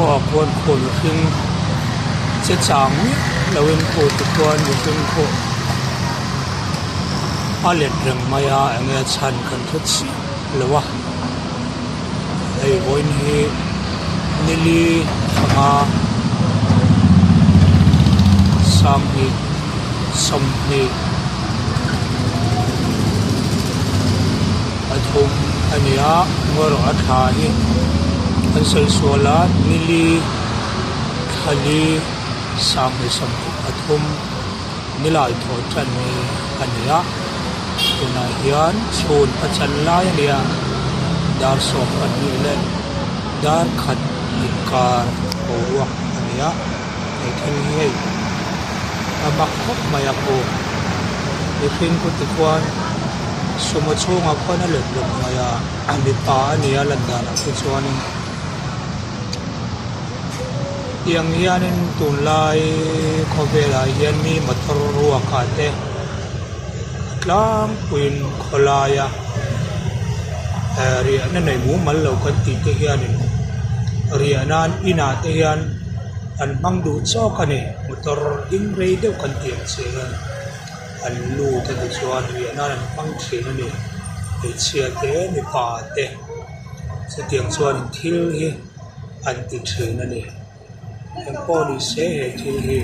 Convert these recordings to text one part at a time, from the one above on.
Sumo ah khuan khu mihring che chang miah lo in khu tikhuan mihring khu a let reng mai a eng nge a chhan kan hre chiah lo a hei vawiin hi nili thanga sanghnih sawmhnih a thum a ni a ngaw a thla hi an sawi sual a nili thlali sanghnih sawmhnih pathum nilai thawh tan hi a ni a tunah hian chhun a chan lai a ni a dar 12 leh dar khat inkar boruak a ni a he thil hi hei a mak khawp mai a khu mihring khu tikhuan sumo chhungah khuan a let lawk mai a mipa a ni a lan danah te chuanin tiang hianin tunlai khawvelah hian mi motor ruakah te a tlangpuiin khawlaia eh riahna nei mumal lo kan tih te hianin riah nan inah te hian an hmang duh chawk a ni motor ding rei deuh kan tih ang chiah hian an lut a tichuan riah nan an hmang thin a ni hmeichhia te mipa te chutiang chuan thil hi an ti thin a ni engpawh ni se he thil hi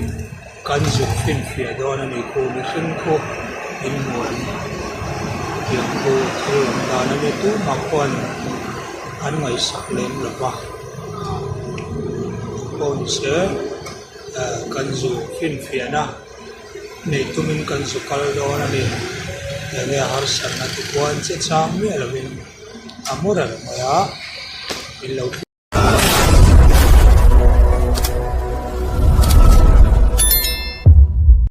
kan zuk finfiah dawn a ni khu mihring khu inhmuh tiang khu thil awm dan a ni tumah khuan an ngaihsak lem lo va engpawh ni se eh kan zu finfiahna neih tumin kan zu kal dawn a ni enge harsatna te khuan che chang miah lovin a mu reng mai a in lo.